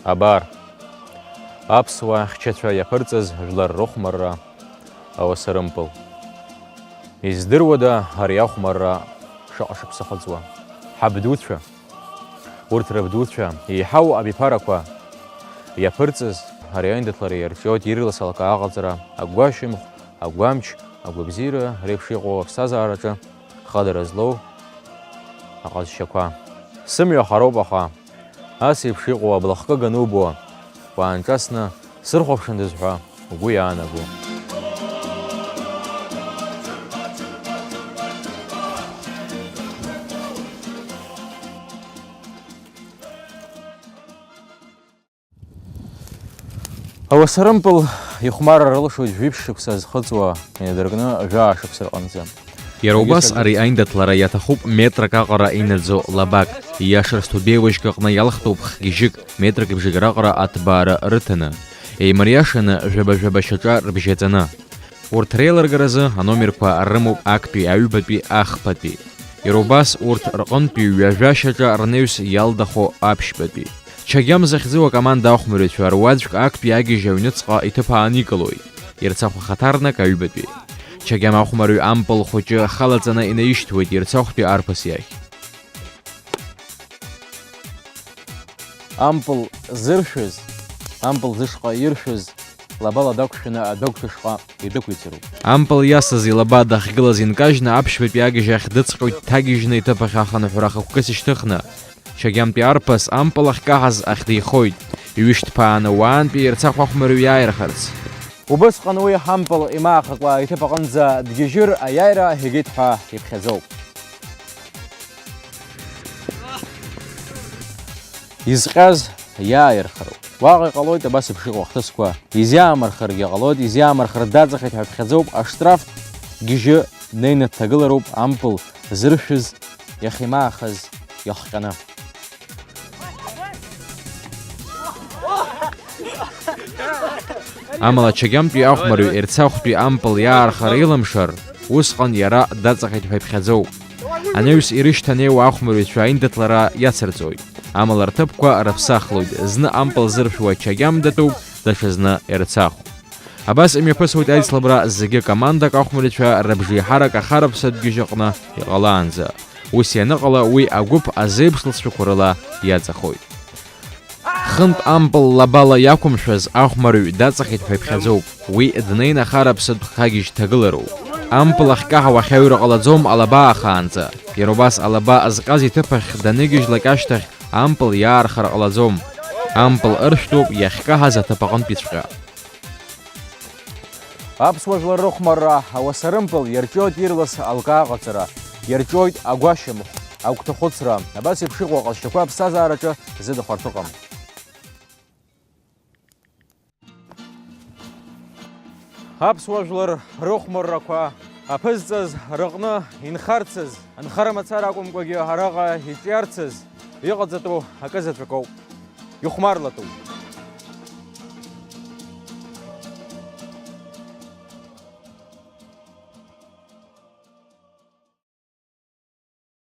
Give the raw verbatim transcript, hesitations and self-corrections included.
Абар, аԥсуаа хьчацәа иаԥырҵаз жәлар рыхәмарра ауасарымпыл. Издыруада ари ахәмарра шаҟа шықәса хыҵуа? Ҳабдуцәа, урҭ рабдуцәа, еиҳау абиԥарақәа иаԥырҵаз ари аиндаҭлара иарҿиоит ирлас алкаа аҟаҵара, агәашьамх, агәамч, агәабзиара реиԥш иҟоу аԥсҭазаараҿы хадара злоу аҟазшьақәа. Сымҩа хароуп, аха ас еиԥш иҟоу аблахкы ганубо, уаанҿасны сырхәаԥшындаз ҳәа угәы иаанаго. Ауасарымпыл ихәмарра рылшоит жәиԥшь шықәса зхыҵуа, инадыркны жәаа шықәса рҟынӡа. Иара убас ари аиндаҭлара иаҭахуп метрак аҟара инаӡо лабак. Ииашар Студеиуажьк аҟны иалхтәуп хгьежьык, метрак ибжак раҟара аҭбаара рыҭаны. Еимариашаны жәаба-жәаба шьаҿа рыбжьаҵаны. Урҭ реилыргаразы аномерқәа рымоуп актәи, аҩбатәи, ахԥатәи. Иара убас урҭ рҟынтәи ҩажәа шьаҿа рнаҩс иалдахо аԥшьбатәи. Чагьам захьӡу акоманда ахәмарҩцәа руаӡәк актәи агьежь аҩныҵҟа иҭыԥ ааникылоит. Ерцахә ахаҭарнак аҩбатәи. Чагьам ахәмарҩ ампыл хәыҷы халаҵаны инаишьҭуеит Ерцахәтәи арԥыс иахь. Ампыл зыршәыз, ампыл зышҟа иршәыз, лабала дақәшәаны адәы агәҭа шҟа идәықәицароуп. Ампыл иасыз илаба дахьгылаз инкажьны аԥшьбатәи агьежь ахь дыҵҟьоит, дҭагьежьны иҭыԥ ахь ахынҳәра ахықәкыс ишьҭыхны. Чагьамтәи арԥыс ампыл ахькаҳаз ахь деихоит, иҩышьҭԥааны уаантәи Ерцахә ахәмарҩ иааирхарц. Убысҟан уи ампыл имаахакуа иҭыԥ аҟынӡа дгьежьыр, аиааира егеит ҳәа иԥхьаӡоуп. Изҟьаз иааирхароуп. Уаҟа иҟалоит абас еиԥш иҟоу ахҭысқәа. Изиаамырхаргьы ҟалоит, изиаамырхар даҵахеит ҳәа иԥхьаӡоуп, аштраф гьежьы днеины дҭагылароуп ампыл зыршәыз иахьимаахаз иахҟьаны. Амала Чагьамтәи ахәмарҩ Ерцахәтәи ампыл иаархара илымшар, усҟан иара даҵахеит ҳәа иԥхьаӡоуп. Анаҩс ирышьҭанеиуа ахәмарҩцәа аиндаҭлара иацырҵоит. Амала рҭыԥқәа рыԥсахлоит, зны ампыл зыршәуа Чагьам датәуп, даҽазны Ерцахә. Абас имҩаԥысуеит аицлабра зегьы командак ахәмарҩцәа рыбжеиҳарак ахараԥсатә гьежь аҟны иҟалаанӡа. Ус ианыҟала, уи агәыԥ азеиԥш лҵшәақәа рыла иаҵахоит. Хынтә ампыл лабала иақәымшәаз ахәмарҩ даҵахеит ҳәа иԥхьаӡоуп. Уи днеин ахараԥсатә хагьежь дҭагылароуп. Ампыл ахькаҳауа ахьаҩра ҟалаӡом алаба ахаанӡа. Иара убас алаба зҟьаз иҭыԥ ахь даныгьежьлак ашьҭахь ампыл иаархар ҟалаӡом. Ампыл ыршәтәуп иахькаҳаз аҭыԥ аҟынтәиҵәҟьа. Аԥсуа жәлар рыхәмарра ауасарымпыл иарҿиоит ирлас алкаа аҟаҵара, иарҿиоит агәашьамх, агәҭахәыцра. Абас еиԥш иҟоу аҟазшьақәа аԥсҭазаараҿы зыдахәарҭа ыҟам. Аԥсуа жәлар рыхәмаррақәа аԥызҵаз рыҟны инхарцаз, анхара мацара акәымкәагьы араҟа иҿиарцаз иҟаҵатәу акы заҵәык ауп. Ихәмарлатәуп.